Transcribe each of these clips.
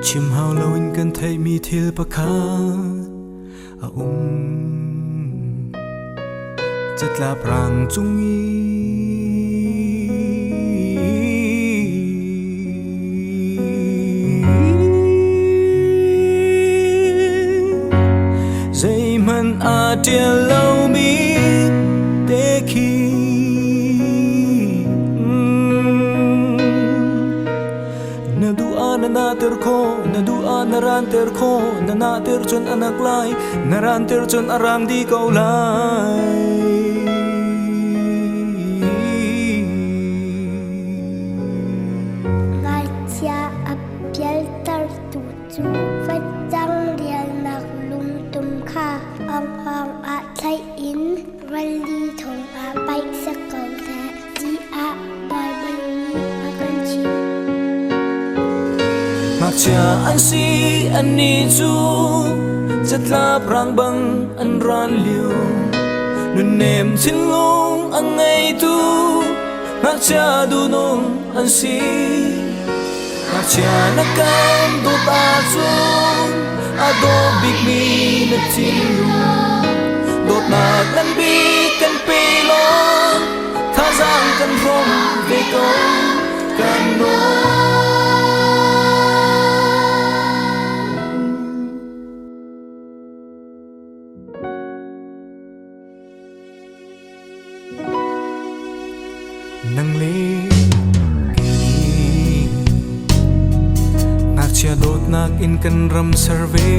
Chim hau loin kan theihmi thil pakhat a um. Catlap rang cung i Zeihmanh aa ṭial lomi te khi Na duh ah na nahter khawh, na duh ah na ranter khawh, na nahter cun a nak lai, na ranter cun a rang dih ko lai. Ngakchia a pialtertu cu facang rialnak lungtum kha awngawng ah thlaih in rili thongah paih sak ko seh tiah Baibal nih a kan chimh. Ngakchia an si annih cu catlap rang bang an ran lio. Nunnem thinlung a ngeitu ngakchia duhnung an si. Ngakchia na kan dawt ahcun a daw bikmi na thinlung. Dawtnak ngan bik kan pe law thazaang kan hrawm ve ko kan nawl. Nang le kei ngakchia dawtnak in kan ram ser ve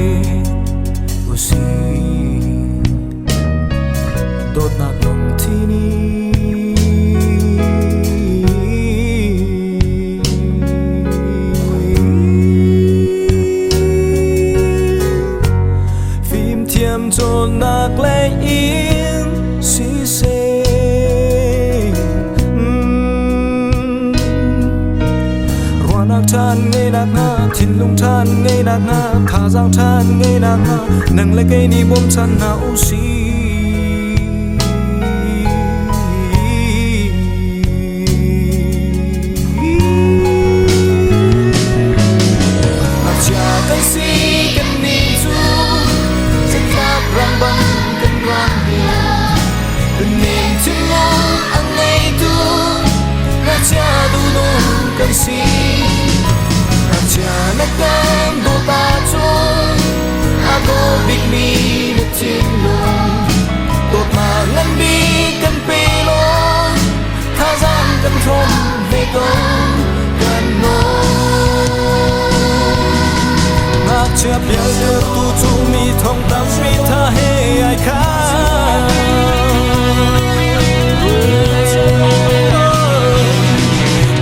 usih. Dawtnak lungthin Fimthiam cawnnak lei in siseh Ruahnak ṭhan ngeinak hna thinlung ṭhan ngeinak hna thazaang ṭhan ngeinak hna nang le kei nih bawmchan hna usih. Ngakchia kan si kannih cu zatlap rang bang kan rang Nunnem thinlung a ngeitu ngakchia duhnung kan si. Ngakchia na kan dawt ahcun a daw bikmi na thinlung dawtnak ngan bik kan pe law thazaang kan hrawm ve ko kan nawl. Ngakchia pialtertu cu mi thong tampi tha he ai khat.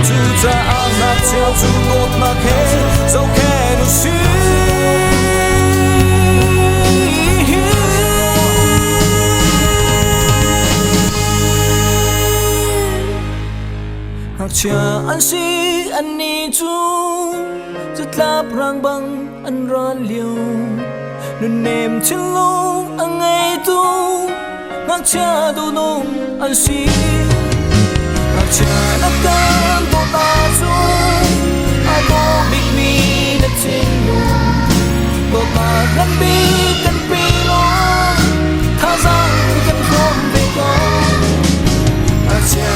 Cucaah ngakchia cu dawtnak he zohkhenh u sih. Ngakchia an si annih cu Catlap rang bang an ral lio nunnem thinlung a ngeitu ngakchia duhnung an si. Ngakchia na kan dawt ahcun a daw bikmi na thinlung dawtnak ngan bik kan pe law thazaang kan hrawm ve ko. Ngakchia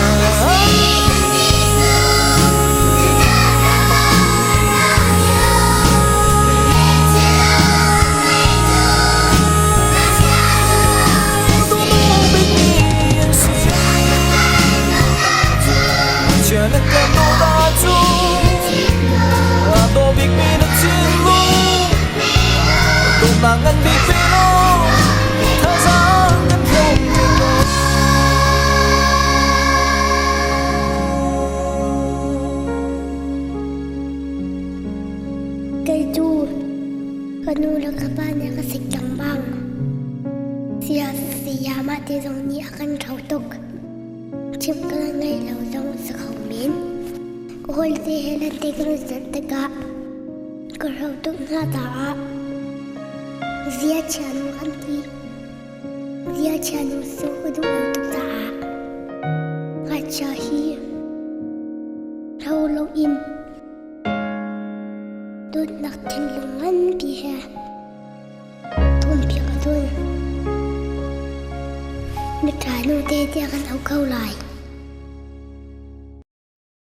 Kei cu ka nu le ka pa nih a ka sik lengmang. Sayamah te zong nih a kan ṭho tuk. Chimh ka ngei lo zong si kho men. Ka hawile he lente kan i zalh tikah ka hro tuk hna caah zia chia nu an ti. Zia chia nu cu ka duh lo tuk caah ngakchia hi hro loin Dawtnak thinlung nganpi he tuanpiak a dun. Miṭha nu te tiah kan auh ko lai.